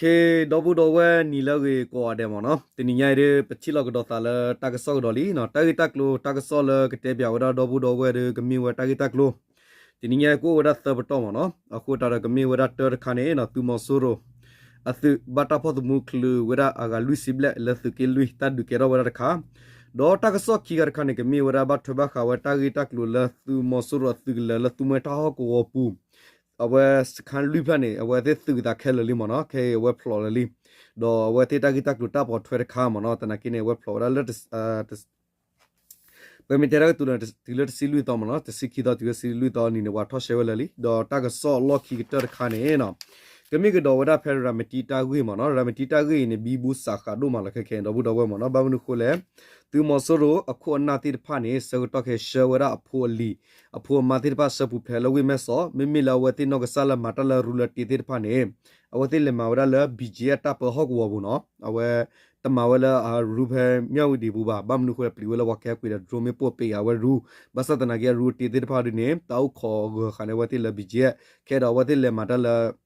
ဒီပုၢ်ဒီဝဲၢ်နံၤလၢအဂ့ၤကိးဂၤဒဲးမ့ၢ်နီၤ, တနံၤညါအံၤဒ် ပထံၣ်လိာ်ကဒီးသးလၢတၢ်ကစီၣ်ကဒီးလံနီၤ, တၢ်ဂ့ၢ်တၢ်ကျိၤတၢ်ကစီၣ်လၢကတဲပၠးဝဲဒၣ်ဒီပုၢ်ဒီဝဲၢ်ဒီး ကမ့ၢ်ဝဲတၢ်ဂ့ၢ်တၢ်ကျိၤ တနံၤညါအံၤကအိၣ်ဝဲဒၣ်သၢပတီၢ်မ့ၢ်နီၤ, အဃိသတးဒီးကမ့ၢ်ဝဲဒၣ်တၢတခါန့ၣ်နီၤ သုးမီၤစိရိၤ အသုးဘၣ်တၢ်ဖီၣ်သမူချုးဝဲဒၣ်အဂၤလွံၢ်ဆံဘျဲၣ်လၢသုးက့လွံၢ်တၢ်ဒုးကဲထီၣ်ဝဲဒၣ်တခါ, ဒီးတၢ်ကစီၣ်ခံခါတခါန့ၣ် ကမ့ၢ်ဝဲဒၣ်ဘၣ်ထွဲဘၣ်ဃးဝဲတၢ်ဂ့ၢ်တၢ်ကျိၤလၢသုးမီၤစိရိၤအသုးကလၢၤလၢသူမွဲတၢ်ဟီၣ်ကဝီၤပူၤ အဝဲစခါလွံၢ်ဖျၢၣ်န့ၣ် အဝဲသ့ၣ်သုးကသးခဲလၢာ်လံမ့ၢ်နီၤ, ခဲအံၤအဝဲဖျိးလၢာ်လံ, ဒီးအဝဲသ့ၣ်တၢ်ဂ့ၢ်တၢ်ကျိၤတၢ်ပိာ်ထွဲတခါမ့ၢ်နီၤ, သနာ်က့န့ၣ် အဝဲဖျိးဝဲဒၣ်လၢ ပမ့ၢ်တဲတၢ်ကတိၤလၢတုၤလၢတဆံလွံၢ်သီမ့ၢ်နီၤ, တဆံခံသီ တုၤလၢတဆံလွံၢ်သီန့ၣ် ပှၤထီၣ်ရှဲဝဲလၢာ်လံ, ဒီးတၢ်ကစီၣ်လီၢ်ခံကတၢၢ်တခါန့ၣ်နီၤ ကမ့ၢ်ကဒီးဝဲဒၣ်ဖဲရၤမတံတၢ်ဂ့ၢ်မ့ၢ်နီၤ, ရၤမတံတၢ်ဂ့ၢ်အံၤန့ၣ် ဘံဘူစးဃးဒိၣ်မးလီၤခဲခဲဒီပုၢ်ဒီဝဲၢ်မ့ၢ်နီၤ, ဘၣ်မနုၤအဃိလဲၣ်, သုးမီၤစိရိၤအခိၣ်အနၢ်သ့ၣ်တဖၣ်န့ၣ် ဆၢကတီၢ်ခဲအံၤဆှၢဝဲဒၣ်အဖိအလံၤ အဖိအမါသ့ၣ်တဖၣ်ဆှၢပူၤဖျဲးလၢဝ့ၢ်မဲၢ်စီး, မ့မ့ၢ်လၢအဝဲသ့ၣ်နီၢ်ကစၢ်လၢမၤတၢ်လၢရူလၢတ့သ့ၣ်တဖၣ်န့ၣ် အဝဲသ့ၣ်လဲၤမၤဝဲဒၣ်လၢ ဘံၣ်ကၠံအ့ တၢ်ပၢဟီၣ်ကဝီၤပူၤနီၤ, အဝဲတမၤဝဲလၢအရူဖဲမၠၣ်ဝတံၤပူၤဘၣ်, ဘၣ်မနုၤအဃိလဲၣ် ပျံၤဝဲလၢပှၤကဟဲကွံာ်ဒီး drone မ့ၣ်ပိၢ်ပ့ၤဃာ်ဝဲရူ, ဘၣ်ဆၣ်သနာ်က့အရူအတ့သ့ၣ်တဖၣ်ဒ်န့ၣ် တၢ်အိၣ်ခိးဂၢၤဃာ်န့ၢ်အဝဲသ့ၣ်လၢ ဘံၣ်ကၠံအ့, ခဲဒီးအဝဲသ့ၣ်လဲၤမၤတၢ်လၢ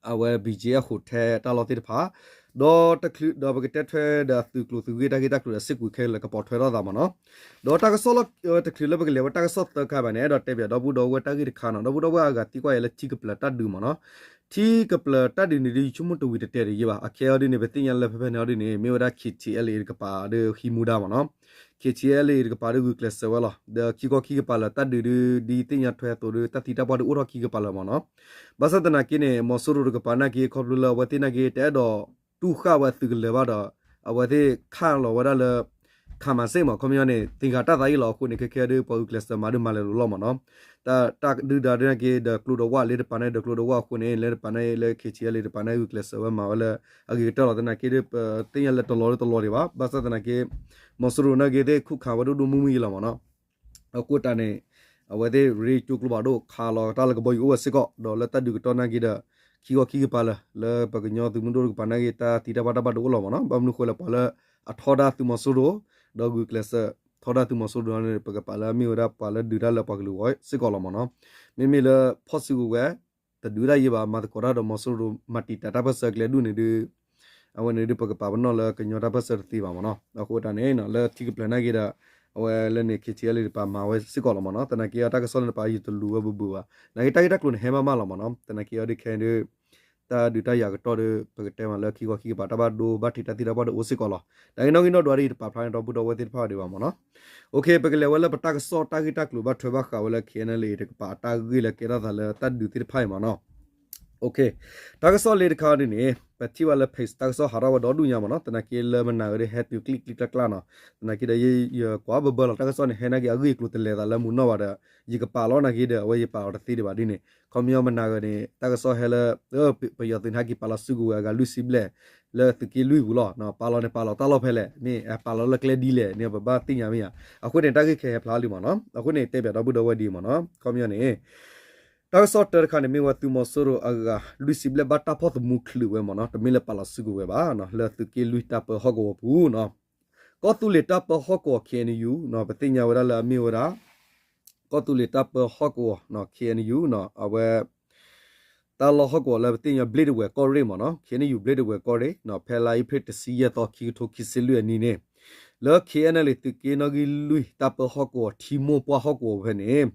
အဝဲ ဘံၣ်ကၠံအ့ hotel တၢ်လီၢ်သ့ၣ်တဖၣ်, ဒီးတချုးဒီးပကတဲထွဲဒီးသုးကျိၤသုးဂ့ၢ်တၢ်ဂ့ၢ်တၢ်ကျိၤဒီး စ့ၢ်ကီးခဲလၢာ်ကပိာ်ထွဲထီၣ်သးမ့ၢ်နီၤ, ဒီးတၢ်ကစီၣ်လီၢ် တချုးလၢပကလဲၤဝဲတၢ်ကစီၣ်သၢခါဘၣ်န့ၣ် အဲၣ်ဒိးတဲပၠးဒီပုၢ်ဒီဝဲၢ်တၢ်ဂ့ၢ်တခါနီၤ, ဒီပုၢ်ဒီဝဲၢ်အဂၤသံကွၢ်ယၤလၢထံကပျၢၤတၢ်ဒုးမ့ၢ်နီၤ, ထံကပျၢၤတၢ်ဒုးန့ၣ်ဒ်ဆိကမိၣ်တဝံၤတတဲာ်တယံာ်ဘၣ်, အခဲအံၤဒ်န့ၣ် ပသ့ၣ်ညါလၢဖဲဖဲန့ၣ်အီၤဒ်န့ၣ် မ့ၢ်ဝဲဒၣ် ခ့ၣ်ထံၣ်အဲလ်အ့ၣ် တကပၤဒီးဟံးမူဒါမ့ၢ်နီၤ, ခ့ၣ်ထံၣ်အဲလ်အ့ၣ် တကပၤဒီးဂုာ်ကျဲးစၢးဝဲလီၤ, ဒီးခံခီခံကပၤလၢာ်တၢ်ဒုးဒ် ဒ်သ့ၣ်ညါထွဲအသိးဒီး တၢ်သံတၢ်ပှၢ်ဒုးအိၣ်ထီၣ်ခံကပၤလၢာ်မ့ၢ်နီၤ, ဘၣ်ဆၣ်သနာ်က့န့ၣ် မီၤစိရိၤတကပၤနာ်က့ ခီဖျိလၢအဝဲသ့ၣ်နာ်က့ တအဲၣ်ဒိးတူၢ်ဃာ်ဝဲအသုးကလၢၤဘၣ်ဒီး အဝဲသ့ၣ်ခးလီၤဝဲဒၣ်လၢ ခးမၤစ့ၢ်မး ခီပညီန့ၣ် သ့ၣ်ညါတၢ်သးအံၤလီၤအဃိန့ၣ် ခဲခဲဒီးပှၤဂုာ်ကျဲးစၢးမၤဒုးမၤလဲၤလိာ်လီၤမ့ၢ်နီၤ, တၢ်ဒုၣ်ဒါဒ်နာ်က့ ဒီးကျိတဝၢ်လၢတပၤန့ၣ် ဒီးကျိတဝၢ်အဃိန့ၣ် လၢတပၤန့ၣ် လၢ ခ့ၣ်ထံၣ်အဲလ်အ့ၣ် တပၤန့ၣ် ဂုာ်ကျဲးစၢးဝဲမၤဝဲလၢ အဂ့ၤကတၢၢ်လီၤ, သနာ်က့ဒီး ပသ့ၣ်ညါလၢတလီၤလၢတလီၤဒံးဘၣ်, ဘၣ်ဆၣ်သနာ်က့ မီၤစိရိၤနာ်က့သ့ၣ် ခုၣ်ခးဝဲဒိၣ်ဒိၣ်မုၢ်မုၢ်အံၤလီၤမ့ၢ်နီၤ, အဃိတၢ်န့ၣ် အဝဲသ့ၣ်ရ့ကၠိကျိဘၣ်ဒိၣ် ခးလီၤတၢ်လၢကဘီယူၤအိၣ်ဝဲစ့ၢ်ကီး ဒီးလၢတၢ်ဒုးကတီၢ်နာ်က့ဒီး ခံခီခံကပၤလၢာ် လၢပှၤကညီသုးမုၢ်ဒိၣ်တကပၤနာ်က့ တၢ်သံတၢ်ပှၢ်တၢ်ဘၣ်ဒိၣ်အိၣ်လီၤမ့ၢ်နီၤ, ဘၣ်မနုၤအဃိလဲၣ် ပှၤလၢအထီဒါသုးမီၤစိရိၤ ဒီးဂုာ်ကျဲးစၢးထီဒါသုးမီၤစိရိၤန့ၣ် ပကပာ်လၢအမ့ၢ်ဝဲဒၣ်ပှၤလၢဒုးတၢ်လၢပှၤကလုာ်ဂီၢ်စ့ၢ်ကီးလီၤမ့ၢ်နီၤ, မ့မ့ၢ်လၢဖီၣ်စုကဝဲၤ တဒုးတၢ်ယံာ်ဘၣ် မၤသကိးတၢ်ဒီးမီၤစိရိၤ မၤတံာ်တာ်တၢ်ပၢၢ်ဆၢအကျဲဒူၣ်န့ၣ်ဒီး အဝဲန့ၣ်ဒီးပကပာ်ပနီၣ်လၢကညီတၢ်ပၢၢ်ဆၢတသ့ဘၣ်မ့ၢ်နီၤ, အဃိတၢ်န့ၣ် လၢထံကပျၢၤနာ်က့ဒီး အဝဲလၢန့ၣ် ခ့ၣ်ထံၣ်အဲလ်အ့ၣ် တပၤမၤဝဲစ့ၢ်ကီးလီၤမ့ၢ်နီၤ, သနာ်က့တၢ်ကစီၣ်လၢတပၤ ယတလူၤဝဲဘၣ်ဘၣ်ဘၣ်, သနာ်က့တၢ်ဂ့ၢ်တၢ်ကျိၤန့ၣ်ဟဲမးမးလီၤမ့ၢ်နီၤ, သနာ်က့အီၤဒ်ခဲအံၤဒီး တၢ်ဒုးတၢ်ယၤကတီၢ်ဒီး ပကတဲမးလၢခံခီခံကပၤတၢ်ဘၣ်ဒိဘၣ်ထံးတၢ်သံတၢ်ပှၢ်ဒီးအိၣ်စ့ၢ်ကီးလီၤ, သနာ်က့နီၣ်ဂံၢ်နီၣ်ဒွးဒီးယတပာ်ဖျါန့ၣ် ဒီပုၢ်ဒီဝဲၢ်သ့ၣ်တဖၣ်ဒံးဘၣ်မ့ၢ်နီၤ, ပကလဲၤဝဲလၢပတၢ်ကစီၣ်တၢ်ဂ့ၢ်တၢ်ကျိၤဘၣ်ထွဲဘၣ်ဃးဝဲလၢ ခ့ၣ်အဲၣ်အဲလ်အ့ၣ် တကပၤတၢ်ဂ့ၢ်လၢကဲထီၣ်သးလၢတၢ်ဒုးသ့ၣ်တဖၣ်အံၤမ့ၢ်နီၤ, တၢ်ကစီၣ်လၢတခါဒ်န့ၣ် ပထံၣ်ဘၣ်လၢ page တၢ်ကစီၣ်ဟးထီၣ်ဝဲဒီဒူၣ်ညါမ့ၢ်နီၤ, သနာ်က့လၢမနၤဂ့ၤဒီးဟဲတုၤကျံၣ်ကျံၣ်ကျၢ်ကျၢ်နီၤ, သနာ်က့ဒီးယကွၢ်ဘၢဘၢလီၤ တၢ်ကစီၣ်န့ၣ် ဟဲနာ်က့အဂ့ၢ်အကျိၤတလဲၤသးလၢမူနီၢ်ဘၣ်ဒီး ယကပာ်လီၤနာ်က့ဒီး အဝဲယပာ်လီၤတသ့ဒံးဘၣ်ဒ်န့ၣ်, ခီပညီမနၤဂ့ၤန့ၣ် တၢ်ကစီၣ်ဟဲလၢ ပယီၤသုးန့ၣ် ဟဲက့ၤပာ်လီၤစုကဝဲၤအဂၤလွံၢ်ဆံဘျဲၣ် လၢသုးက့လွံၢ်ပူၤလီၤ, ပာ်လီၤန့ၣ် ပာ်လီၤတၢ်လီၢ်ဖဲလဲၣ်, မ့ၢ်ပာ်လီၤလၢကျဲဒ်လဲၣ်န့ၣ် ပဘၣ်သ့ၣ်ညါမ့ၢ်ဧါ, အဃိန့ၣ် တၢ်ဂ့ၢ်ခဲအံၤဟဲဖျါလံမ့ၢ်နီၤ, အဃိန့ၣ် တဲပၠးဒီပုၢ်ဒီဝဲၢ်ဒ်အံၤမ့ၢ်နီၤ, ခီပညီန့ၣ် တၢ်ကစီၣ်တၢတခါန့ၣ် မ့ၢ်ဝဲသုးမီၤစိရိၤအဂၤလွံၢ်ဆံဘျဲၣ် ဘၣ်တၢ်ဖီၣ်သမူချုးဝဲမ့ၢ်နီၤ, တမ့ၢ်လၢပာ်လီၤစုကဝဲၤဘၣ်, လၢသုးက့လွံၢ်တၢ်ပၢဟီၣ်ကဝီၤပူၤနီၤ, ကီၢ်သူလ့ၤတၢ်ပၢဟီၣ်ကဝီၤ ခ့ၣ်အဲၣ်ယူၣ် ပသ့ၣ်ညါဝဲဒၣ်လၢအမ့ၢ်ဝဲဒၣ် ကီၢ်သူလ့ၤတၢ်ပၢဟီၣ်ကဝီၤ ခ့ၣ်အဲၣ်ယူၣ် အဝဲ တၢ်လီၢ်ဟီၣ်ကဝီၤလၢပသ့ၣ်ညါဘျ့ၣ်ဒဝဲၢ်ကီၢ်ရ့ၣ်မ့ၢ်နီၤ, ခ့ၣ်အဲၣ်ယူၣ်ဘျ့ၣ်ဒဝဲၢ်ကီၢ်ရ့ၣ် ဖဲလါအ့ဖြ့ၣ်တဆံယဲၢ်သီ ခံကထိခံဆံလွံၢ်အနံၣ်န့ၣ် လၢ ခ့ၣ်အဲၣ်ယူၣ် သုးက့နီၣ်ဂံၢ်လွံၢ် တၢ်ပၢဟီၣ်ကဝီၤ ထံမိၢ်ပှၢ်ဟီၣ်ကဝီၤဖဲန့ၣ်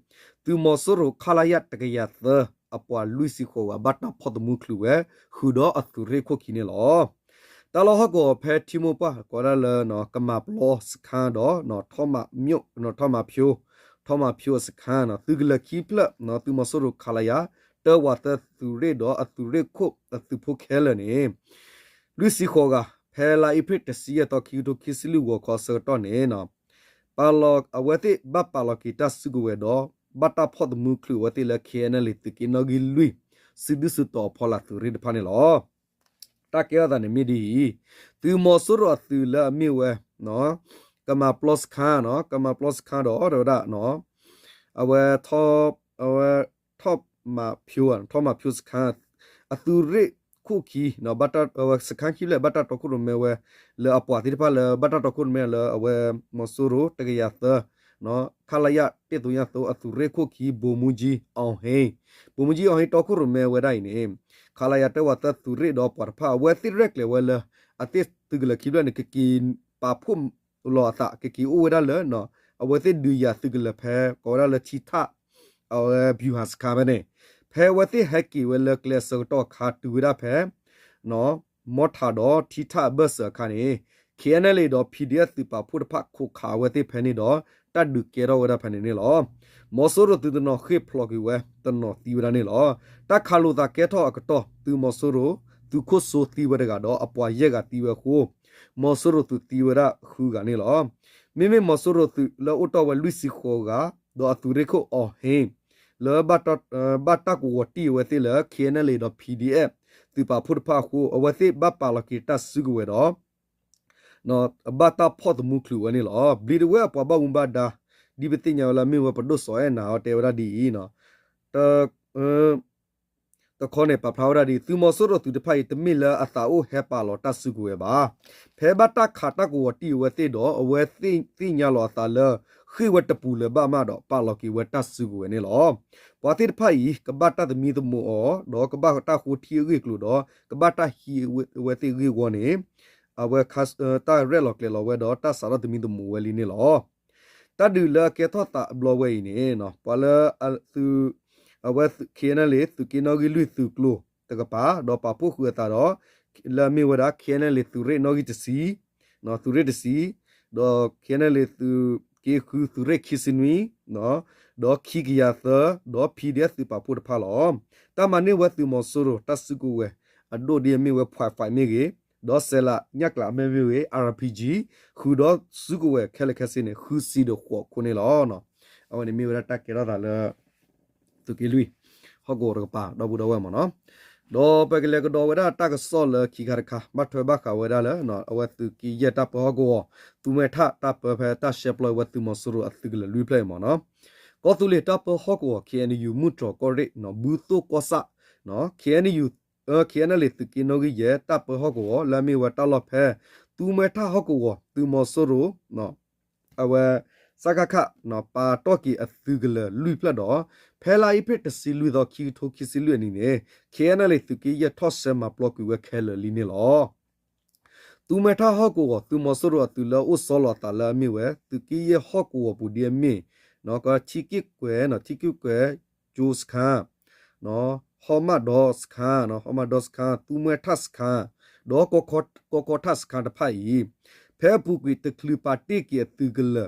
သုးမီၤစိရိၤ ခလရ တကယၤသၢ အပှၤလွံၢ်ဆံဃိးဂၤ ဘၣ်တၢ်ဖီၣ်သမူချုးဝဲ ဃုာ်ဒီးအသုးရ့ၣ်ခိၣ်ခံန့ၣ်လီၤ. တၢ်လီၢ်ဟီၣ်ကဝီၤဖဲထံမိၢ်ပှၢ် ကိးဒၣ်လၢ ကမၤပျီစခါဒီး ထီၣ်မးဖၠိ ထီၣ်မးဖၠိအစခါ သုးကလၢၤခံဖျၢၣ် သုးမီၤစိရိၤ ခလရ တၢဝးသၢ သုးရ့ၣ်ဒီးအသုးရ့ၣ်ခိၣ်အသုးဖိခဲလၢာ်န့ၣ် လွံၢ်ဆံဃိးဂၤ ဖဲလါအ့ဖြ့ၣ်တဆံယဲၢ်သီ ခံကထိခံဆံလွံၢ် ဂီၤခီအဆၢကတီၢ်န့ၣ် ပာ်လီၤ အဝဲသ့ၣ်ဘၣ်ပာ်လီၤက့ၤတၢ်စုကဝဲၤဒီး ဘၣ်တၢ်ဖီၣ်သမူချုးအဝဲသ့ၣ်လၢ ခ့ၣ်အဲၣ်ယူၣ် သုးက့နီၣ်ဂံၢ်လွံၢ် စုဒုၣ်စုတီၤအဖီလာ်သုးရ့ၣ်တဖၣ်န့ၣ်လီၤ. တၢ်ကဲထီၣ်သးန့ၣ်မ့ၢ်ဒ်အံၤ, သုးမီၤစိရိၤအသုးလၢအမ့ၢ်ဝဲ ကမၤပျီစခါ ကမၤပျီစခါဒီး တဲဝဲဒၣ် အဝဲ အဝဲ ထီၣ်မးဖၠိ ထီၣ်မးဖၠိစခါ အသုးရ့ၣ်ခိၣ်ခံ စခါခံဖျၢၣ် ဘၣ်တၢ်တီခိၣ်ရိၣ်မဲဝဲ လၢအပှၤသ့ၣ်တဖၣ်လၢ ဘၣ်တၢ်တီခိၣ်ရိၣ်မဲလၢအဝဲ မီၤစိရိၤ တကယၤသၢ ခလရ တစ်သုညသိ အသုးရ့ၣ်ခိၣ်ခံ ဗိုလ်မှူးကြီး အောင်ဟိန်း ဗိုလ်မှူးကြီး အောင်ဟိန်း တီခိၣ်ရိၣ်မဲဝဲဒၣ်အံၤန့ၣ် ခလရ တၢဝးသၢ သုးရ့ၣ်ဒီးပှၤတဖၣ် အဝဲသ့ၣ်ရဲၣ်ကျဲၤဝဲလၢ အသ့ၣ်သုးကလၢၤခံဖျၢၣ်န့ၣ် ကက့ၤပာ်ဖှိၣ်လီၤအသး ကက့ၤအိၣ်ဝဲဒၣ်လၢ အဝဲသ့ၣ်ဒုးယၤသုးကလၢၤဖဲ ကိးဝဲဒၣ်လၢထံထၣ် အဝဲ ဗျူဟာစခန်း ဖဲန့ၣ်, ဖဲအဝဲသ့ၣ်ဟဲက့ၤဝဲလၢကျဲအဆၢကတီၢ်အခါ တုၤဝဲဒၣ်ဖဲ မီထးဒီးထံထၣ်အဘၢၣ်စၢၤအခါန့ၣ် KNLA ဒီး PDF သုးပာ်ဖှိၣ်တဖၣ် ခိးခးအဝဲသ့ၣ်ဖဲန့ၣ်ဒီး တၢ်ဒုးကဲထီၣ်ဝဲဒၣ်ဖဲန့ၣ်န့ၣ်လီၤ. မီၤစိရိၤသုးတနီၤဃ့ၢ်ဖျိးကွံာ်ဝဲ တနီၤသံဝဲဒၣ်န့ၣ်လီၤ. တၢ်ခးလိာ်သးကဲထီၣ်အကတီၢ် သုးမီၤစိရိၤ သုးခိၣ်စိသံဝဲတဂၤဒီး အပှၤယဲၢ်ဂၤသံဝဲအဃိ မီၤစိရိၤသုးသံဝဲဒၣ်ဃုဂၤန့ၣ်လီၤ. မ့မ့ၢ်မီၤစိရိၤသုးလၢအိၣ်တီၢ်ဝဲလွံၢ်ဆံဃိးဂၤ ဒီးအသုးရ့ၣ်ခိၣ်အီၤဟ့ၣ် လၢ ဘၣ်တၢ်ကဝီၤတံၢ်အဝဲသ့ၣ်လၢ KNLA ဒီး PDF သုးပာ်ဖှိၣ်တဖၣ်အဃိ အဝဲသ့ၣ်ဘၣ်ပာ်လီၤက့ၤတၢ်စုကဝဲၤဒီး ဘၣ်တၢ်ဖီၣ်သမူချုးဝဲန့ၣ်လီၤ. ဘျံးတဝဲအပှၤဘၣ်မူဘၣ်ဒါ ဒ်ပသ့ၣ်ညါဝဲလၢအမ့ၢ်ဝဲပဒိၣ်စီၤအဲၣ်နၤအီၤတဲဝဲဒၣ်ဒ်အံၤ, တ တခီန့ၣ် ပာ်ဖျါဝဲဒၣ်ဒ် သုးမီၤစိရိၤသုးတဖၣ်အံၤ တမ့ၢ်လၢအသးအိၣ်ဟဲပာ်လီၤတၢ်စုကဝဲၤဘၣ်. ဖဲဘၣ်တၢ်ခးတၢ်ကဝီၤတံၢ်အဝဲသ့ၣ်ဒီး အဝဲသ့ၣ်သ့ၣ်ညါလီၤအသးလၢ ဃ့ၢ်ဝဲတပူၤလၢၤဘၣ်မးဒီး ပာ်လီၤက့ၤဝဲတၢ်စုကဝဲၤန့ၣ်လီၤ. ပှၤသ့ၣ်တဖၣ်အံၤ ကဘၣ်တၢ်သမံသမိးအီၤ ဒီးကဘၣ်တၢ်ဃိထံအဂ့ၢ်အကျိၤဒီး ကဘၣ်တၢ်ဟံးအဝဲသ့ၣ်ဂ့ၢ်ဝီန့ၣ် အဝဲ တၢ်ရဲၣ်လီၤကျဲၤလီၤဝဲဒီး တၢ်စးထီၣ်သမံသမိးဝဲလံန့ၣ်လီၤ. တၢ်ဒုးလၢအကဲထီၣ်သးအဘျီဝဲအံၤန့ၣ် ပှၤလၢ အဝဲ KNLA သုးက့နီၣ်ဂံၢ်လွံၢ်သုးကျိၤတကပၤ ဒီးပာ်ဖှိၣ်ဃုာ်အသးဒီး လၢအမ့ၢ်ဝဲဒၣ် KNLA သုးရ့ၣ်နီၣ်ဂံၢ်တဆံ သုးရ့ၣ်တဆံ ဒီး KNLA သုးက့ဃုသုးရ့ၣ်ခံဆံနွံ ဒီးခံကယၤသၢ ဒီး PDF သုးပာ်ဖှိၣ်တဖၣ်လီၤ. တၢ်မၤန့ၢ်ဝဲသုးမီၤစိရိၤ တၢ်စုကဝဲၤအဒိၣ်ဒ်အမ့ၢ်ဝဲ point five မ့ၢ်ဂ့ၤ, ဒီးစဲးလးညၣ်ကျးအမဲမ့ၢ်ဂ့ၤ, RPG ဃုာ်ဒီးစုကဝဲၤခဲလၢာ်ခဲဆ့န့ၣ် ဃုဆံဒီးဃိးခိၣ်န့ၣ်လီၤ. အဝဲန့ၣ်မ့ၢ်ဝဲဒၣ်တၢ်ကဲထီၣ်သးလၢ သုးက့လွံၢ် ဟီၣ်ကဝီၤတကပၤ ဒီပုၢ်ဒီဝဲၢ်မ့ၢ်နီၤ. ဒီးပကလဲၤကဒီးဝဲဒၣ်တၢ်ကစီၣ်လၢခံခါတခါ ဘၣ်ထွဲဘၣ်ဃးဝဲဒၣ်လၢ အဝဲသုးက့ယဲၢ်တၢ်ပၢဟီၣ်ကဝီၤ သူမှဲထၣ်တၢ်ပၢဖဲတၢ်ရှဲပျီဝဲသုးမီၤစိရိၤအသုးကလၢၤလွံၢ်ဖျၢၣ်အံၤမ့ၢ်နီၤ. ကီၢ်သူလ့ၤတၢ်ပၢဟီၣ်ကဝီၤ KNU မုၢ်တြီၤကီၢ်ရ့ၣ် ဘူးသိၣ်ကီၢ်ဆၣ် KNU KNLA သုးက့နီၣ်ဂံၢ်ယဲၢ် တၢ်ပၢဟီၣ်ကဝီၤ လၢအမ့ၢ်ဝဲတၢ်လီၢ်ဖဲ သူမှဲထၣ်ဟီၣ်ကဝီၤ သုးမီၤစိရိၤ အဝဲ စကခ ပာ်တ့ၢ်က့ၤအသုးကလၢၤလွံၢ်ဖျၢၣ်ဒီး ဖဲလါအ့ဖြ့ၣ်တဆံလွံၢ်သီ ခံကထိခံဆံလွံၢ်အနံၤန့ၣ် KNLA သုးက့ယဲၢ်ထီၣ်ဆဲးမၤပျီကွံာ်ဝဲခဲလၢာ်လံန့ၣ်လီၤ. သူမှဲထၣ်ဟီၣ်ကဝီၤ သုးမီၤစိရိၤအသုးလၢအိၣ်ဆီလီၤအသးလၢအမ့ၢ်ဝဲ သုးက့ယဲၢ်ဟီၣ်ကဝီၤပူၤဒ်အမ့ၢ် ထံက့ၣ်ကွဲၤ ထံက့ၣ်ကွဲၤ ကၠိစခါ ဟီၣ်မၣ်ဒီစခါ ဟီၣ်မၣ်ဒီစခါ သူမှဲထၣ်စခါ ဒီး ကီကီထၣ်စခါတဖၣ်အံၤ ဖဲအပူၤကွံာ်တချုးပာ်တ့ၢ်က့ၤအသုးကလၢၤ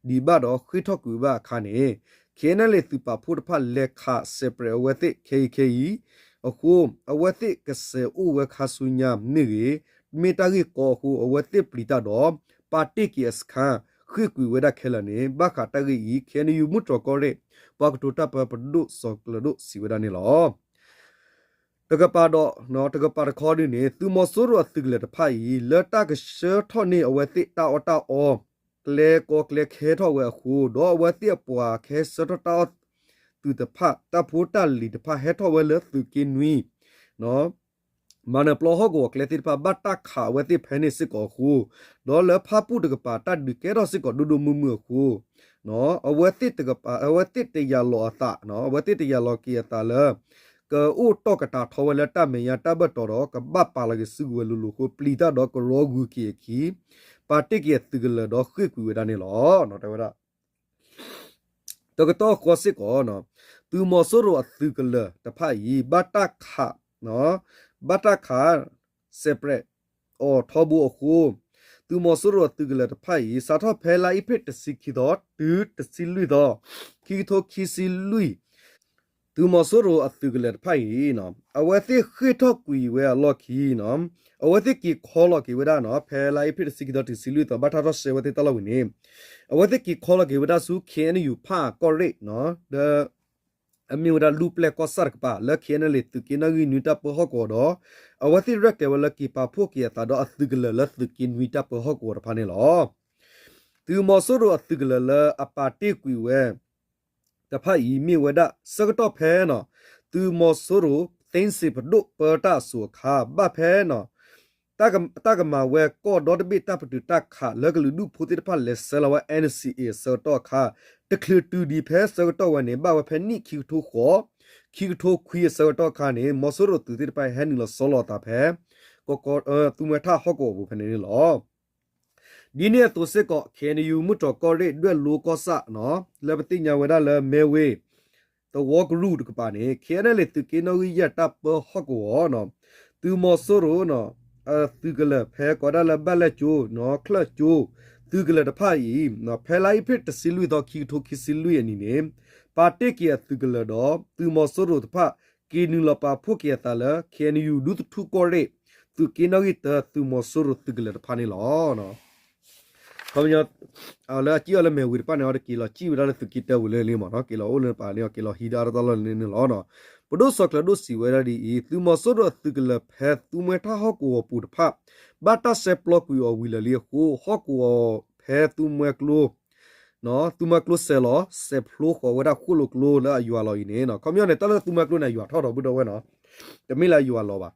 ဒံးဘၣ်ဒီးဃ့ၢ်ထီၣ်ကွံာ်ဘၣ်အခါန့ၣ် KNLA သုးပာ်ဖှိၣ်တဖၣ်လဲၤခးစဲးပြဲးအဝဲသ့ၣ်ခဲအံၤခဲအံၤ အဃိ အဝဲသ့ၣ်ကစဲးအိၣ်ဝဲခါဆူညါမ့ၢ်ဂ့ၤ မ့ၢ်တၢ်ဂ့ၢ်ကီအဃိ အဝဲသ့ၣ်ပျံၤတၢ်ဒီး ပာ်တ့ၢ်က့ၤအစခါ ဃ့ၢ်ကွံာ်ဝဲဒၣ်ခဲလၢာ်န့ၣ် ဘၣ်ဃးတၢ်ဂ့ၢ်အံၤ KNU မုၢ်တြီၤကီၢ်ရ့ၣ် ပှၤကတိၤတၢ်ပၢပဒိၣ်စီၤကျၢၤဒိၣ်စံးဝဲဒၣ်န့ၣ်လီၤ. တကပၤဒီး တကပၤတခီဒုန့ၣ် သုးမီၤစိရိၤအသုးကလၢၤတဖၣ်အံၤ လၢတၢ်ကဆှၢထီၣ်န့ၢ်အဝဲသ့ၣ်တၢ်အီၣ်တၢ်အီ ကျဲကီကျဲခဲထီၣ်ဝဲအဃိ ဒီးအဝဲသ့ၣ်အပှၤကဟဲဆှၢထီၣ်တၢ်အီၣ်သုးတဖၣ် တၢ်ဖိတၢ်လံၤတဖၣ်ဟဲထီၣ်ဝဲလၢသုးက့နွံ မၤနၢၤပျီဟီၣ်ကဝီၤကျဲသ့ၣ်တဖၣ် ဘၣ်တၢ်ခးအဝဲသ့ၣ်ဖဲန့ၣ်စ့ၢ်ကီးအဃိ ဒီးလၢဖၣ်ပူၣ်တကပၤ တၢ်ဒုးကဲထီၣ်စ့ၢ်ကီးဒိၣ်ဒိၣ်မုၢ်မုၢ်အဃိ အဝဲသ့ၣ်တကပၤ အဝဲသ့ၣ်တယာ်လီၤအသး အဝဲသ့ၣ်တယာ်လီၤက့ၤအသးလၢ ကအိၣ်တီၢ်ကတာ်ထီဝဲလၢတၢ်မဲာ်ညါတၢ်ဘၢၣ်တီၤဒီး ကဘၣ်ပာ်လီၤက့ၤစုကဝဲၤလိၤလိၤအဃိ ပျံၤတၢ်ဒီးကရီဂုၤက့ၤအခံ ပာ်တ့ၢ်က့ၤအသုးကလၢၤဒီးဃ့ၢ်ကွံာ်ဝဲဒၣ်န့ၣ်လီၤ. တဲဝဲဒၣ် တကတီၢ်ဃီစ့ၢ်ကီး သုးမီၤစိရိၤအသုးကလၢၤတဖၣ်အံၤ ဘၣ်တၢ်ခး ဘၣ်တၢ်ခး စဲးပြဲး အီၤထီဘိအဃိ သုးမီၤစိရိၤအသုးကလၢၤတဖၣ်အံၤ စးထီၣ်ဖဲလါအ့ဖြ့ၣ်တဆံခံသီ တုၤတဆံလွံၢ်သီ ခံကထိခံဆံလွံၢ် သုးမီၤစိရိၤအသုးကလၢၤတဖၣ်အံၤ အဝဲသ့ၣ်ဃ့ၢ်ထီၣ်ကွံာ်ဝဲအလီၢ်ခံ အဝဲသ့ၣ်က့ၤခီလီၤက့ၤဝဲဒၣ် ဖဲလါအ့ဖြ့ၣ်တဆံခံသီ တုၤတဆံလွံၢ်သီ ဘၣ်တၢ်ထီၣ်ရှဲဝဲသ့ၣ်တၢ်လီၢ်ဝံၤန့ၣ် အဝဲသ့ၣ်က့ၤခီလီၤက့ၤဝဲဒၣ်ဆူ KNU ဖၣ်ကီၢ်ရ့ၣ် ဒီး အမ့ၢ်ဝဲဒၣ်လူၢ်ပျဲၢ်ကီၢ်ဆၣ်တကပၤ လၢ KNLA သုးက့နီၣ်ဂံၢ်နွံတၢ်ပၢဟီၣ်ကဝီၤဒီး အဝဲသ့ၣ်ရဲၣ်ကျဲၤဝဲလၢက့ၤပာ်ဖှိၣ်က့ၤအသးဒီးအသုးကလၢၤလၢသုးက့နွံတၢ်ပၢဟီၣ်ကဝီၤတဖၣ်န့ၣ်လီၤ. သုးမီၤစိရိၤအသုးကလၢၤလၢအပာ်တ့ၢ်ကွံာ်ဝဲ တဖၣ်အံၤမ့ၢ်ဝဲဒၣ် ဆၢကတီၢ်ဖဲ သုးမီၤစိရိၤ သ့စ့ၣ်ပဒိၣ်ပၢတၢ်အစိၤအခါ ဘၣ်ဖဲ တၢ်ကမၤဝဲကီၢ်ဒီတဘ့ၣ်တၢ်ပတုာ်တၢ်ခးလၢကလုာ်ဒူၣ်ဖိသ့ၣ်တဖၣ်လဲၤဆဲးလီၤဝဲ NCA အဆၢကတီၢ်အခါ တချုးတုၤဒံးဖဲဆၢကတီၢ်ဝဲန့ၣ် ဘၣ်ဝဲဖဲနံၣ်ခံကထိဃိး ခံကထိခွံအဆၢကတီၢ်အခါန့ၣ် မီၤစိရိၤသုးသ့ၣ်တဖၣ်ဟဲနုာ်လီၤဆီလီၤအသးဖဲ ကီး ကီး အ သုးမွဲထၣ်ဟီၣ်ကဝီၤပူၤဖဲန့ၣ်န့ၣ်လီၤ. ဒ်န့ၣ်အသိးစ့ၢ်ကီး ခ့ၣ်အဲၣ်ယူၣ် မုၢ်တြီၤကီၢ်ရ့ၣ် ဒွဲၣ်လိကီၢ်ဆၣ် လၢပသ့ၣ်ညါဝဲဒၣ်လၢမဲၢ်ဝ့ၢ် သဝီကရူၢ်တကပၤန့ၣ် ခ့ၣ်အဲၣ်ယူၣ် သုးက့နီၣ်ဂံၢ်ယဲၢ်တၢ်ပၢဟီၣ်ကဝီၤ သုးမီၤစိရိၤ သုးကလၢၤဖဲကိးဒၣ်လၢဘၣ်လဲၣ်ကၠိ ချၢၣ်ကၠိ သုးကလၢၤတဖၣ်အံၤ ဖဲလါအ့ဖြ့ၣ်တဆံလွံၢ်သီ ခံကထိခံဆံလွံၢ်အနံၤန့ၣ် ပာ်တ့ၢ်က့ၤအသုးကလၢၤဒီး သုးမီၤစိရိၤတဖၣ် က့ၤနုာ်လီၤပာ်ဖှိၣ်က့ၤအသးလၢ ခ့ၣ်အဲၣ်ယူၣ် ဒူသထူကီၢ်ရ့ၣ် သုးက့နီၣ်ဂံၢ်တၢ သုးမီၤစိရိၤသုးကလၢၤတဖၣ်န့ၣ်လီၤ. ခီပညီ လၢအစံၣ်အီၤလၢမဲၢ်ဝ့ၢ်တဖၣ်န့ၣ် အီၤတက့ၤလီၤစံၣ်ဝဲဒၣ်လၢသုးက့တၢပူၤလၢလံမ့ၢ်နီၤ, က့ၤလီၤအိၣ်လၢပာ်လံအီၤ က့ၤလီၤဟံးဒၣ်အါတၢ်လီၢ်လၢန့ၣ်လီၤ. ပဒိၣ်စီၤကျၢၤဒိၣ်စံးဝဲဒၣ်ဒ်အံၤ, သုးမီၤစိရိၤအသုးကလၢၤဖဲသုးမွဲထၣ်ဟီၣ်ကဝီၤပူၤတဖၣ် ဘၣ်တၢ်ဆဲးပျီကွံာ်အီၤဝံၤလၢာ်လံအဃိ ဟီၣ်ကဝီၤဖဲသုးမွဲကျိ သုးမွဲကျိစဲးလီၤ စဲးဖျိဃီၤဝဲဒၣ်ဃိၣ်လိာ်ကျိလၢအယွၤလီၤအံၤန့ၣ် ခီပညီန့ၣ် တၢ်လၢသုးမွဲကျိန့ၣ် ယွၤထီၣ်ဒီးဘုဒီဝဲနီၤ, တမ့ၢ်လၢယွၤလီၤဘၣ်.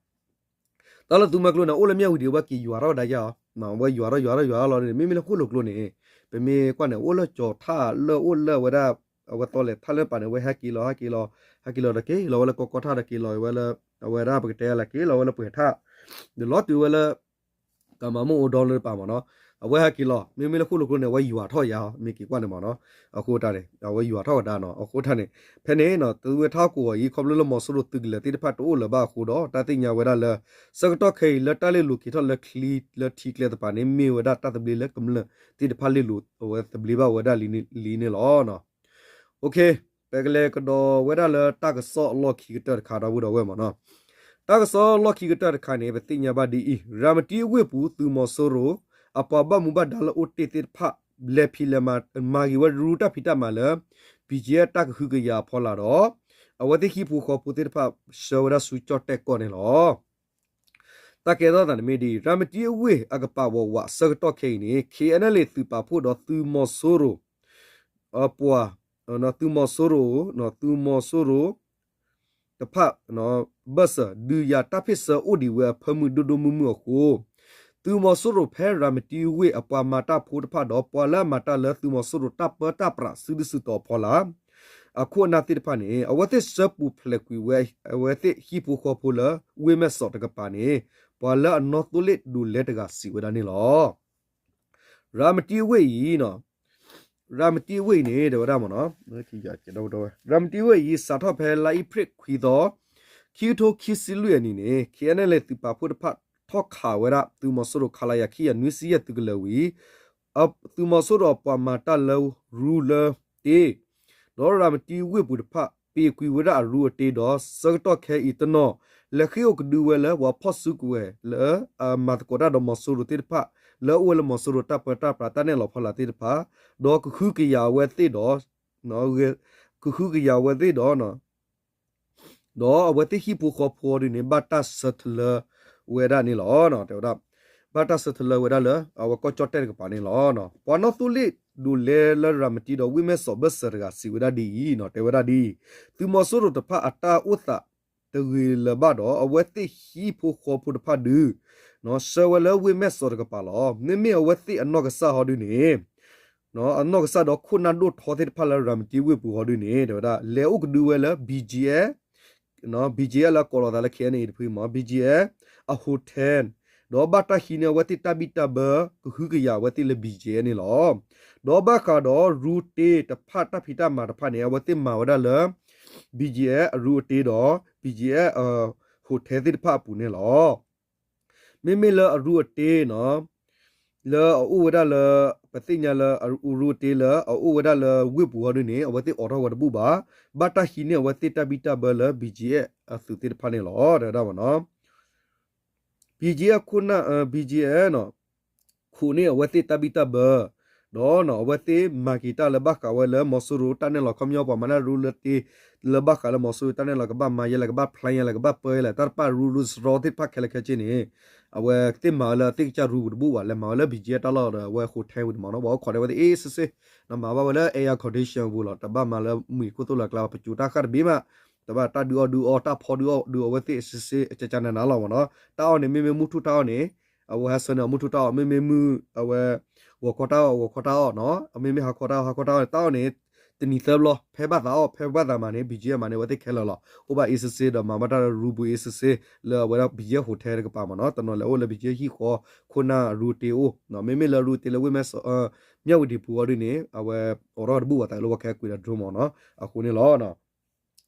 တၢ်လၢသုးမွဲကျိန့ၣ် အိၣ်လၢမၠၣ်ဝတံၤဒံး အဝဲက့ၤယွၤထီၣ်ဝဲဒၣ်ယါအီၤ, အဝဲယွၤထီၣ်ယွၤထီၣ်ယွၤထီၣ်လီၤန့ၣ် မ့မ့ၢ်လၢဃိၣ်လိာ်ကျိန့ၣ် ပမ့ၢ်ကွၢ်န့ၣ် အိၣ်လၢကၠီၤထၣ်လၢအိၣ်လၢဝဲဒၣ် အဝဲသီလဲၤထၣ်လၢပာ်န့ၣ် အဝဲဟဲက့ၤလီၤ ဟဲက့ၤလီၤ ဟဲက့ၤလီၤဒီးက့ၤလီၤဝဲလၢကီကီထၣ်ဒီးက့ၤလီၤဝဲလၢ အဝဲဒၣ်ပကတဲလၢက့ၤလီၤဝဲလၢပှဲၤထၣ် ဒီးလီၤတုၤဝဲလၢ ကမၤမုၣ်အိၣ်ဒီလၢတပၤမ့ၢ်နီၤ, အဝဲဟဲက့ၤလီၤ မ့မ့ၢ်လၢဃိၣ်လိာ်ကျိန့ၣ် အဝဲယွၤထီၣ်ယါအီၤ မ့ၢ်က့ၤကွၢ်န့ၣ်မ့ၢ်နီၤ, အဃိတၢ်န့ၣ် အဝဲယွၤထီၣ်ဝဲဒၣ်နီၤ, အဃိတၢ်န့ၣ် ဖဲန့ၣ် သုးမွဲထၣ်ဟီၣ်ကဝီၤအံၤ ခီဖျိလၢမီၤစိရိၤသုးကလၢၤသ့ၣ်တဖၣ်တအိၣ်လၢၤဘၣ်အဃိဒီး တၢ်သ့ၣ်ညါဝဲဒၣ်လၢ ဆၢကတီၢ်ခဲအံၤလၢတၢ်လဲၤလိၤက့ၤထီၣ်လၢချံလၢထံကျဲတပၤန့ၣ် မ့ၢ်ဝဲဒၣ်တၢ်သဘျ့လၢကမျၢၢ်သ့ၣ်တဖၣ်လဲၤလိၤအဝဲသဘျ့ဘၣ်ဝဲဒၣ်လံန့ၣ်လီၤ. ပကလဲၤကဒီးဝဲဒၣ်လၢတၢ်ကစီၣ်အလီၢ်ခံကတၢၢ်တခါဒီပုၢ်ဒီဝဲၢ်မ့ၢ်နီၤ, တၢ်ကစီၣ်လီၢ်ခံကတၢၢ်တခါန့ၣ် ပသ့ၣ်ညါဘၣ်ဒ်အံၤ, ရၤမတံအဝ့ၢ်ပူၤ သုးမီၤစိရိၤ အပှၤဘၣ်မူဘၣ်ဒါလၢအိၣ်တ့ၢ်သ့ၣ်တဖၣ် လဲၤဖံးလဲၤမၤ မၤက့ၤဝဲရူတၢ်ဖံးတၢ်မၤလၢ ဘံၣ်ကၠံအဲၣ် တၢ်ကဟုကယာ်အဖီလာ်ဒီး အဝဲသ့ၣ်ဟံၣ်ဖိဃီဖိသ့ၣ်တဖၣ် ဆှၢဝဲဒၣ်ဆူကၠီၣ်တဲၣ်ကီၢ်န့ၣ်လီၤ. တၢ်ကဲထီၣ်သးန့ၣ်မ့ၢ်ဒ်အံၤ, ရၤမတံအဝ့ၢ်အကပာ်ဝးဝးဆၢကတီၢ်ခဲအံၤန့ၣ် ခ့ၣ်အဲၣ်ယူၣ် သုးပာ်ဖှိၣ်ဒီးသုးမီၤစိရိၤ အပှၤ သုးမီၤစိရိၤ သုးမီၤစိရိၤတဖၣ် ဘၢၣ်စၢၤ ဒုးယၤတၢ်ဖ့ၣ်ဆၢအိၣ်ဒံးဝဲအဖၢမုၢ်ဒိၣ်ဒိၣ်မုၢ်မုၢ်အဃိ သုးမီၤစိရိၤဖဲရၤမတံဝ့ၢ်အပှၤမၤတၢ်ဖိတဖၣ်ဒီး ပှၤလၢအမၤတၢ်လၢသုးမီၤစိရိၤတၢ်ပၢတၢ်ပြးစုဒုစုတီၤအဖီလာ် အခိၣ်အနၢ်သ့ၣ်တဖၣ်န့ၣ် အဝဲသ့ၣ်ဆှၢပူၤဖျဲးကွံာ်ဝဲ အဝဲသ့ၣ်ဟံၣ်ဖိဃီဖိလၢ ဝ့ၢ်မဲၢ်စီးတကပၤန့ၣ် ပှၤလၢအနီသိလ့ၣ်ဒိးလဲတဂၤစံးဝဲဒၣ်န့ၣ်လီၤ. ရၤမတံဝ့ၢ်အံၤ ရၤမတံဝ့ၢ်အံၤန့ၣ် တဲဝဲဒၣ်မ့ၢ်နီၤ, ရၤမတံဝ့ၢ်အံၤ စးထီၣ်ဖဲလါအ့ဖြ့ၣ်ခွံသီ ခံကထိခံဆံလွံၢ်အနံၤန့ၣ် ခ့ၣ်အဲၣ်ယူၣ် သုးပာ်ဖှိၣ်တဖၣ် ထီၣ်ခးဝဲဒၣ် သုးမီၤစိရိၤ ခလရ ခံကယၤနွံဆံယဲၢ် သုးကလၢၤဝံၤ သုးမီၤစိရိၤအပှၤမၤတၢ်လၢရူလၢတ့ ဒီးရၤမတံဝ့ၢ်ပူၤတဖၣ် ပ့ၤကွံာ်ဝဲဒၣ်အရူအတ့ဒီး ဆၢကတီၢ်ခဲအံၤတနီၤ လဲၤဃ့ၢ်အိၣ်ကဒုဝဲလၢပှၤဖီၣ်စုကဝဲၤလၢအမၤသကိးတၢ်ဒီးမီၤစိရိၤသ့ၣ်တဖၣ် လၢအအိၣ်ဝဲလၢမီၤစိရိၤတၢ်ပၢတၢ်ပြးတၢ်နဲၣ်လီၤဖီလာ်သ့ၣ်တဖၣ် ဒီးကဟုကယာ်အဝဲသ့ၣ်ဒီး ကဟုကယာ်အဝဲသ့ၣ်ဒီး ဒီးအဝဲသ့ၣ်ဟံၣ်ဖိဃီဖိဒ်န့ၣ် ဘၣ်တၢ်ဆၢထၢၣ်လၢဝဲဒၣ်န့ၣ်လီၤ. တဲဝဲဒၣ် ဘၣ်တၢ်ဆၢထၢၣ်လၢဝဲဒၣ်လၢ အဝဲကီၢ်ကၠီၣ်တဲၣ်တကပၤန့ၣ်လီၤ. ပှၤနီၣ်သိလ့ၣ်ဒိးလဲလၢရၤမတံဒီးဝ့ၢ်မဲၢ်စီးဘၢၣ်စၢၤတဂၤစံးဝဲဒၣ်ဒ်အံၤ, တဲဝဲဒၣ်ဒ်အံၤ, သုးမီၤစိရိၤတဖၣ်အတၢ်အိၣ်သးတဂ့ၤလၢၤဘၣ်ဒီး အဝဲသ့ၣ်ဟံၣ်ဖိဃီဖိတဖၣ်ဒုး ဆှၢဝဲလၢဝ့ၢ်မဲၢ်စီးတကပၤလီၤ. မ့မ့ၢ်အဝဲသ့ၣ်အနီၢ်ကစၢ်ဟီဒ်န့ၣ် အနီၢ်ကစၢ်ဒီးခိၣ်နၢ်ဒိၣ်ထီသ့ၣ်တဖၣ်လၢရၤမတံဝ့ၢ်ပူၤဟီဒ်န့ၣ် တဲဝဲဒၣ် လဲၤအိၣ်ကဒုဝဲလၢ ဘံၣ်ကၠံအဲၣ် ဘံၣ်ကၠံအဲၣ် လၢကိးလီၤသးလၢ ခ့ၣ်အဲၣ်ယူၣ် တဖုမ့ၢ် ဘံၣ်ကၠံအဲၣ် အ hotel ဒီးဘၣ်တၢ်ဟံးန့ၢ်အဝဲသ့ၣ်တၢ်ဘံၣ်တၢ်ဘၢ ကဟုကယာ်အဝဲသ့ၣ်လၢ ဘံၣ်ကၠံအဲၣ် န့ၣ်လီၤ. ဒီးဘၣ်ဃးဒီးရူတ့တဖၣ်တၢ်ဖံးတၢ်မၤတဖၣ်န့ၣ် အဝဲသ့ၣ်မၤဝဲဒၣ်လၢ ဘံၣ်ကၠံအဲၣ် အရူအတ့ဒီး ဘံၣ်ကၠံအဲၣ် အ hotel သ့ၣ်တဖၣ်အပူၤန့ၣ်လီၤ. မ့မ့ၢ်လၢအရူအတ့နီၤ လၢအအိၣ်ဝဲဒၣ်လၢ ပသ့ၣ်ညါလၢအရူအတ့လၢအအိၣ်ဝဲဒၣ်လၢဝ့ၢ်ပူၤဟီဒ်န့ၣ် အဝဲသ့ၣ်အိးထီၣ်ဝဲတဘူၣ်ဘၣ်. ဘၣ်တၢ်ဟံးန့ၢ်အဝဲသ့ၣ်တၢ်ဘံၣ်တၢ်ဘၢလၢ ဘံၣ်ကၠံအဲၣ် အသုးသ့ၣ်တဖၣ်န့ၣ်လီၤ တဲဝဲဒၣ်မ့ၢ်နီၤ. ဘံၣ်ကၠံအဲၣ် ခိၣ်နၢ် ဘံၣ်ကၠံအဲၣ်နီၤ ခိးန့ၢ်အဝဲသ့ၣ်တၢ်ဘံၣ်တၢ်ဘၢ ဒီးနီၤ အဝဲသ့ၣ်မၤက့ၤတၢ်လၢဘၣ်ဃးဝဲလၢမီၤစိရိၤတၢ်နဲၣ်လီၤ ခီပညီပှၤမၤတၢ်ရူလၢတ့ လၢဘၣ်ဃးလၢမီၤစိရိၤတၢ်နဲၣ်လီၤ ကဘၣ်မၤယဲလဲၣ် ကဘၣ် plan ယဲလဲၣ် ကဘၣ်ပၢယဲလဲၣ် တၢ်တဖၣ်ရူရူစရီသ့ၣ်တဖၣ်ခဲလၢာ်ခဲဆ့န့ၣ် အဝဲသ့ၣ်မၤဝဲလၢအသ့ၣ်ကစၢ်ရူပူၤတဘူၣ်ဘၣ် လဲၤမၤဝဲလၢ ဘံၣ်ကၠံအဲၣ် တၢ်လီၢ်ဒီးအဝဲ hotel ဝံၤတမ့ၢ်နီၤ ပှၤအိၣ်ခိးဒၣ်ဝဲသ့ၣ်အ့ၣ်စ့စ့ နမၤဘၣ်ဝဲလၢ air condition ပူၤလီၤ တဘၣ်မၤလၢမှံၤခိၣ်သိၣ်လၢအကျါဘၣ် ပစိၤတၢ်ဃၣ်တဘ့ၣ်မး တဘၣ်တၢ်ဒုးအီၣ်ဒုးအီ တၢ်ဖီဒုးအီၣ်ဒုးအီဝဲသ့ၣ်စ့စ့ ကကနနၤလီၤမ့ၢ်နီၤ တၢ်အီၣ်န့ၣ် မ့မ့ၢ်မုၢ်ထူၣ်တၢ်အီၣ်န့ၣ် အဝဲဟဲဆၢန့ၢ်အီၤမုၢ်ထူၣ်တၢ်အီၣ် မ့မ့ၢ်မုၢ် အဝဲ ဂီၤခီတၢ်အီၣ် ဂီၤခီတၢ်အီၣ်နီၤ မ့မ့ၢ်ဟါခီတၢ်အီၣ် ဟါခီတၢ်အီၣ်န့ၣ် တၢ်အီၣ်န့ၣ် တနံၤသၢဘျီ ဖဲဘၣ်သးအီၣ် ဖဲဘၣ်သးမၤန့ၣ် BGF မၤန့ၣ် အဝဲသ့ၣ်ခဲလၢာ်လီၤ. အိၣ်ဘၣ်အ့စ့စ့ဒီးမၤဘၣ်တၢ်ရူဘူးအ့စ့စ့ လၢအဝဲဒၣ် BGF hotel တကပၤမ့ၢ်နီၤ. တနီၤလဲၤအိၣ်လၢ BGF ဟံၣ်ဃီ ခိၣ်နၢ်ရူတ့အိၣ်, မ့မ့ၢ်လၢရူတ့လၢဝ့ၢ်မဲၣ်စီ မၠၣ်ဝတံၤပူၤအီၤဒ်န့ၣ် အဝဲအိးထီၣ်တဘူၣ်ဝဲသးလၢဝဲခဲကွံာ်ဒီး drone မ့ၢ်နီၤ. အဃိန့ၣ်လီၤ.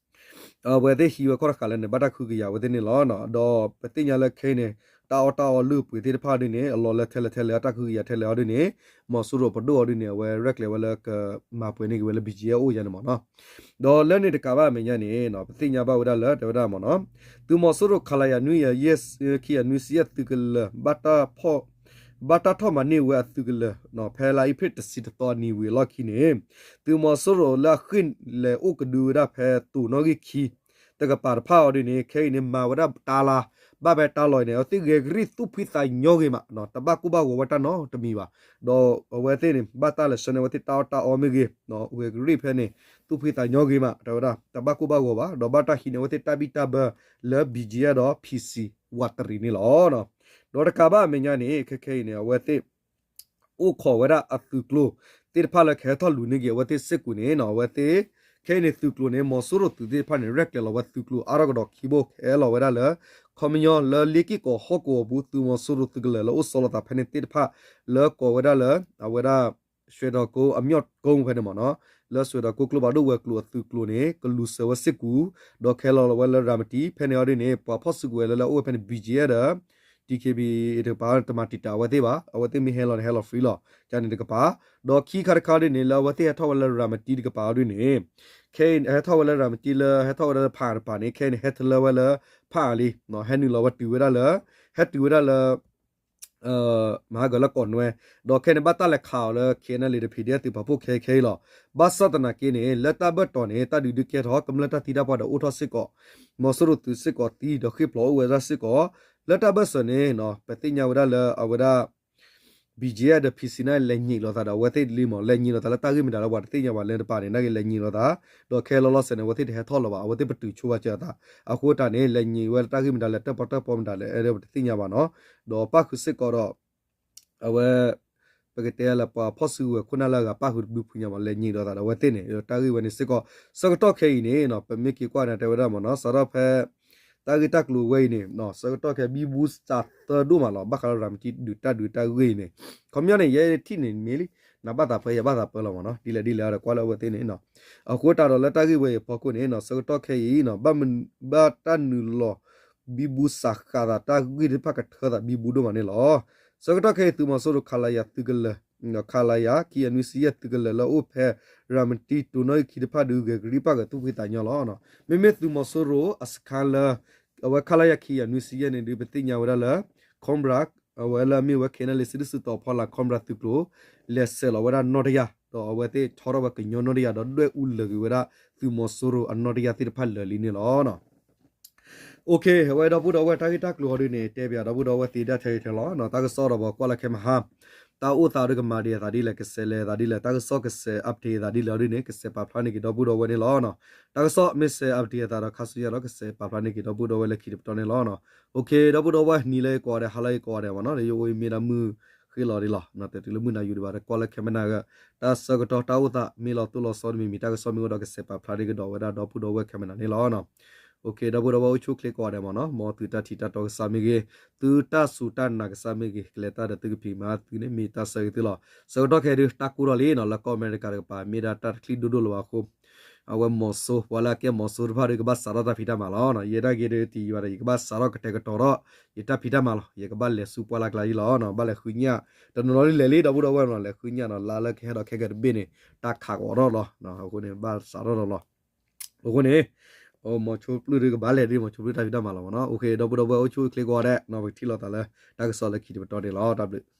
အဝဲသ့ၣ်ဟံးဝဲခီၣ်တဃာ်လၢန့ၣ် ဘၣ်တၢ်ခုကယာ်ဝဲသ့ၣ်န့ၣ်လီၤ. ဒီးပသ့ၣ်ညါလၢခဲအံၤန့ၣ် တၢ်အီၣ်တၢ်အီလုၢ်ပှ့ၤသ့ၣ်တဖၣ်ဒ်န့ၣ် အလီၤလၢထဲလဲၣ်ထဲလဲၣ် တၢ်ခုကယာ်ထဲလဲၣ်အီၤဒ်န့ၣ် မီၤစိရိၤပဒိၣ်အီၤဒ်န့ၣ် အဝဲရဲၣ်ကျဲၤဝဲလၢကမၤပှဲၤန့ၢ်က့ၤဝဲလၢ BGF အိၣ်ယါန့ၣ်မ့ၢ်နီၤ. ဒီးလၢန့ၣ်တကးဘၣ်အမဲာ်ညါန့ၣ် ပသ့ၣ်ညါဘၣ်ဝဲဒၣ်လၢတဲဝဲဒၣ်မ့ၢ်နီၤ သုးမီၤစိရိၤ ခလရ နွံယဲၢ် ခံယဲၢ် နွံဆံယဲၢ် သုးကလၢၤ ဘၣ်တၢ်ဖီၣ် ဘၣ်တၢ်ထီၣ်မၤန့ၢ်ဝဲအသုးကလၢၤ ဖဲလါအ့ဖြ့ၣ်တဆံတသီအနံၤဝံၤအလီၢ်ခံန့ၣ် သုးမီၤစိရိၤလၢအဃ့ၢ်လဲၤအိၣ်ကဒုဝဲဒၣ်ဖဲတိၤနီၣ်ဂံၢ်ခံ တကပၤတဖၣ်အီၤဒ်န့ၣ် ခဲအံၤန့ၣ် မၤဝဲဒၣ်တၢ်လီၤ ဘၣ်ဖဲတၢ်လီၢ်အံၤန့ၣ် အဝဲသ့ၣ်ဂဲၤကလံၣ်သူၣ်ဖှံသးညီဂ့ၤမး တဘၣ်ကိၢ်ဘၣ်ဂီၤဝဲတၢ်နီတမံၤဘၣ်. ဒီးအဝဲသ့ၣ်န့ၣ် ဘၣ်တၢ်လဲၤဆှၢန့ၢ်အဝဲသ့ၣ်တၢ်အီၣ်တၢ်အီမ့ၢ်ဂ့ၤ ဂဲၤကလံၣ်ဖဲန့ၣ် သူၣ်ဖှံသးညီဂ့ၤမး တဲဝဲဒၣ် တဘၣ်ကိၢ်ဘၣ်ဂီၤဘၣ် ဒီးဘၣ်တၢ်ဟံးန့ၢ်အဝဲသ့ၣ်တၢ်ဘံၣ်တၢ်ဘၢလၢ BGF ဒီး PC ဝးတရံးန့ၣ်လီၤ. ဒီးတကးဘၣ်အမဲာ်ညါန့ၣ် ခဲခဲအံၤန့ၣ် အဝဲသ့ၣ် အိၣ်ခိးဝဲဒၣ်အသုးကျိၤသ့ၣ်တဖၣ်လၢကဟဲထီၣ်လူၤန့ၢ်က့ၤအဝဲသ့ၣ်စ့ၢ်ကီးန့ၣ် အဝဲသ့ၣ် ခဲအံၤန့ၣ်သုးကျိၤန့ၣ် မီၤစိရိၤသုးသ့ၣ်တဖၣ်န့ၣ် ရဲၣ်ကျဲၤလီၤဝဲသုးကျိၤအါထီၣ်ကဒီးခံဘိ ဟဲလီၤဝဲဒၣ်လၢ ခီပညီလၢလ့က့ၢ်ကီးဟီၣ်ကဝီၤပူၤ သုးမီၤစိရိၤသုးကလၢၤလၢအိၣ်ဆီလီၤသးဖဲန့ၣ်သ့ၣ်တဖၣ် လၢကိးဝဲဒၣ်လၢ အဝဲဒၣ် ရွှေတောင်ကုန်း အမျော်ကုန်း ဖဲန့ၣ်မ့ၢ်နီၤ လၢ ရွှေတောင်ကုန်း ကျိဖးဒိၣ်ဝဲၤကျိၤအသုးကျိၤန့ၣ် ကလူၤစၢၤဝဲစ့ၢ်ကီး ဒီးကဟဲလီၤဝဲလၢရၤမတံဖဲန့ၣ်အီၤဒ်န့ၣ် ပှၤဖီၣ်စုကဝဲၤလၢလၢအိၣ်ဝဲဖဲန့ၣ် BGF ဒီး DKBA တကပၤ တမၤတံာ်တာ်အဝဲသ့ၣ်ဘၣ် အဝဲသ့ၣ်မ့ၢ်ဟဲလီၤန့ၣ် ဟဲလီၤ free လီၤ ကန့ၣ်တကပၤ ဒီးခံခါတခါဒ်န့ၣ် လၢအဝဲသ့ၣ်ဟဲထီၣ်ဝဲလၢရၤမတံတကပၤအီၤဒ်န့ၣ် ခဲအံၤဟဲထီၣ်ဝဲလၢရၤမတံလၢဟဲထီၣ်ဝဲလၢဖးအါတကပၤန့ၣ် ခဲအံၤန့ၣ်ဟဲထီၣ်လၢဝဲလၢဖးအါလံ ဟဲနုာ်လီၤဝဲတုၤဝဲဒၣ်လၢ ဟဲတုၤဝဲဒၣ်လၢ မဟါကလၢကိးနွဲ ဒီးခဲအံၤန့ၣ် ဘၣ်တၢ်လဲၤခးအီၤလၢ KNLA ဒီး PDF သုးပာ်ဖှိၣ်ခဲအံၤခဲအံၤလီၤ. ဘၣ်ဆၣ်သနာ်က့န့ၣ် လၢတၢ်ဘၢၣ်တီၤန့ၣ် တၢ်ဒုးဒုးကဲထီၣ် ကမျၢၢ်တၢ်သံတၢ်ပှၢ်ဒီးအိၣ်ထီၣ်စ့ၢ်ကီး မီၤစိရိၤသုးစ့ၢ်ကီးသံ ဒီးဃ့ၢ်ဖျိးအိၣ်ဝဲဒၣ်စ့ၢ်ကီး လၢတၢ်ဘၢၣ်စၢၤန့ၣ် ပသ့ၣ်ညါဝဲဒၣ်လၢအဝဲဒၣ် BGF ဒီး PC န့ၣ် လဲၤညံးလိာ်သးဒီးအဝဲသ့ၣ်လံမ့ၢ် လဲၤညံးလိာ်သးလၢတၢ်ဂ့ၢ်မတၤလၢပှၤတသ့ၣ်ညါဘၣ်လၢတပၤန့ၣ် နာ်က့လဲၤညံးလိာ်သး ဒီးခဲလီၤလီၤစဲးန့ၣ် အဝဲသ့ၣ်တဟဲထီၣ်လၢၤဘၣ် အဝဲသ့ၣ်ပတုာ်ဆိဘၣ်စၢၤအသး အဃိတၢ်န့ၣ် လဲၤညံးဝဲလၢတၢ်ဂ့ၢ်မတၤလဲၣ် တၢၣ်ပီၣ်တၢၣ်ပီမတၤလဲၣ် အဲၣ်ဒိးပတသ့ၣ်ညါဘၣ်နီၤ ဒီးပၣ်ဃုာ်စ့ၢ်ကီးဒီး အဝဲ ပကတဲလၢပှၤဖီၣ်စုကဝဲၤခိၣ်နၢ်လၢအဂၤပၣ်ဃုာ်တဘျုးဖုညါမး လဲၤညံးလိာ်သးဒီးအဝဲသ့ၣ်န့ၣ် တၢ်ဂ့ၢ်ဝဲန့ၣ်စ့ၢ်ကီး ဆၢကတီၢ်ခဲအံၤန့ၣ် ပမ့ၢ်က့ၤကွၢ်န့ၣ် တဲဝဲဒၣ်မ့ၢ်နီၤ စးထီၣ်ဖဲ တၢ်ဂ့ၢ်တၢ်ကျိၤဝဲအံၤန့ၣ် ဆၢကတီၢ်ခဲအံၤ ဘံဘူစးသၢဒိၣ်မးလီၤ ဘၣ်ဃးလၢရၤမတံဒုးတၢ်ဒုးတၢ်ဂ့ၢ်အံၤန့ၣ် ခီပညီန့ၣ် ယဲထံၣ်န့ၣ်မ့ၢ်လံ နဘၣ်သးပၢ ယဘၣ်သးပၢလီၤမ့ၢ်နီၤ ဒ်လဲၣ်ဒ်လဲၣ်ဒီးကွၢ်လၢအဝဲသ့ၣ်န့ၣ် အဃိတၢ်ဒီးလၢတၢ်ဂ့ၢ်ဝဲအံၤအဖီခိၣ်န့ၣ် ဆၢကတီၢ်ခဲအံၤ ဘၣ်တၢ်နုာ်လီၤ ဘံဘူစးဃာ်သးတၢ်ဂ့ၢ်သ့ၣ်တဖၣ်ကထၢသးဘံဘူဒိၣ်မးန့ၣ်လီၤ. ဆၢကတီၢ်ခဲအံၤ သုးမီၤစိရိၤ ခလရ သုးကလၢၤ ခလရ ခံကယၤနွံဆံယဲၢ် သုးကလၢၤလၢအိၣ်ဖဲ ရၤမတံ တိၤနီၣ်ဂံၢ်ခံတဖၣ်ဒုးဂဲၤကလံၣ်ပၣ်ဂဲၤသူၣ်ဖှံသးညီလီၤ. မ့မ့ၢ်သုးမီၤစိရိၤအစခါလၢ အဝဲ ခလရ ခံကယၤနွံဆံယဲၢ်န့ၣ်ဒုး ပသ့ၣ်ညါဝဲဒၣ်လၢ Cobra အဝဲလၢအမ့ၢ်ဝဲ KNLA စံးဒုးစုတီၤဖီလာ် Cobra သုးကျိၤ လဲၤဆဲးလီၤဝဲဒၣ်နီၣ်တယၢ် ဒီးအဝဲသ့ၣ်ဆီထီၣ်ဝဲကညီနီၣ်တယၢ် ဒီးဒွဲၣ်အူလၢာ်က့ၤဝဲဒၣ် သုးမီၤစိရိၤအနီၣ်တယၢ်သ့ၣ်တဖၣ်လၢာ်လံန့ၣ်လီၤ. အဝဲဒီပုၢ်ဒီဝဲၢ်တၢ်ဂ့ၢ်တၢ်ကျိၤအီၤဒ်န့ၣ် တဲပၠးဒီပုၢ်ဒီဝဲၢ်သ့ဒၣ်ထဲအံၤထဲလီၤ. တၢ်ကစီၣ်ဒီးပှၤကွၢ်လၢခဲမဟါ တၢ်အိၣ်သးဒုးကမၤဒံးအသးဒ်လဲၣ် ကဆဲးလဲၤအသးဒ်လဲၣ် တၢ်ကစီၣ်ကဆဲး update အသးဒ်လဲၣ်အီၤဒ်န့ၣ် ကဆဲးပာ်ဖျါန့ၢ်က့ၤဒီပုၢ်ဒီဝဲၢ်န့ၣ်လီၤ. တၢ်ကစီၣ်မ့ၢ်ဆဲး update အသးဒီးခါဆူညါဒီး ကဆဲးပာ်ဖျါန့ၢ်က့ၤဒီပုၢ်ဒီဝဲၢ်လၢခံတပတီၢ်န့ၣ်လီၤ. ဒီပုၢ်ဒီဝဲၢ် နံၤလၢယကိးဂၤဒဲး ဟါလၢယကိးဂၤဒဲးမ့ၢ်နီၤ ယအိၣ်အံၤမ့ၢ်ဒၣ်မုၢ်ဃ့လီၤဒ်လီၤ တတုၤလၢမုၢ်နၤယူၤဒံးဘၣ် တကွၢ်လၢခဲမနၤဂ့ၤ တၢ်ဆၢကတီၢ်တၢ်အိၣ်သးမ့ၢ်လီၤတိၢ်လီၤဆီတမံၤမံၤ တၢ်ကစီၣ်မ့ၢ်အိၣ်ဒီးကဆဲးပာ်ဖျါန့ၢ်ကဒီးဝဲဒၣ်ဒီပုၢ်ဒီဝဲၢ်ခဲမနၤန့ၣ်လီၤ. ဒီပုၢ်ဒီဝဲၢ်အိၣ်ဆူၣ်အိၣ်ချ့ကိးဂၤဒဲးမ့ၢ်နီၤ မ်သုတၢ်ထံၣ်တၢ်တီကစၢ်မ့ၢ်ဂ့ၤ သုတၢ်စူၤတၢ်နာ်ကစၢ်မ့ၢ်ဂ့ၤ ကလဲၤတၢ်ဒီးသုကဖံးမၤသုန့ၣ် မ့ၢ်တၢ်ဆၢဂ့ၤသုလီၤ. ဆၢကတီၢ်ခဲအံၤဒုး တၢ်ကိၢ်ထီၣ်လံနီၤ လၢကီၢ်အမဲရကၤတကပၤ မ့ၢ်ဒၣ်တၢ်တချံၣ်ဒိၣ်ဒိၣ်လၢၤဘၣ်အဃိ အဝဲမီၤစိ ပှၤလၢအကဲမီၤစိတဖၣ်ဒီး ကဘၣ်စးထီၣ်တၢ်ဖံးတၢ်မၤလီၤ. ယဲဒၣ်ဂ့ၤဒီးတယံာ်ဘၣ်ဒီး ယကဘၣ်စးထီၣ်ကတဲာ်ကတီၤထီၣ် ယတၢ်ဖံးတၢ်မၤလီၤ. ယကဘၣ်လဲၤဆူပှၢ်လၢ်ကျါအံၤလီၤ. ဘၣ်လဲၤဃုညၣ် တနီၤနီၤဒ်လဲၣ်လံ ဒီပုၢ်ဒီဝဲၢ်နီၤ လဲၤဃုညၣ်နီၤ လါလၢကဟဲဒီးခဲကဲတဘ့ၣ်န့ၣ် တၢ်ခးကအိးထီၣ်လီၤ. အဃိန့ၣ် ဘၣ်စးထီၣ်ဒီးလီၤ. အဃိန့ၣ် မီၤစိပျုၢ်ဒုးကဘၣ်လဲၤဒ် မီၤစိပျုၢ်တၢ်ဖံးတၢ်မၤလီၤမ့ၢ်နီၤ. ဒီပုၢ်ဒီဝဲၢ်အိၣ်ဆူၣ်အိၣ်ချ့ကိးဂၤဒဲး ပကထံၣ်လိာ်သးလၢ တၢ်ကစီၣ်လၢခံတပတီၢ်န့ၣ်လီၤ. တၢ်ဘျုး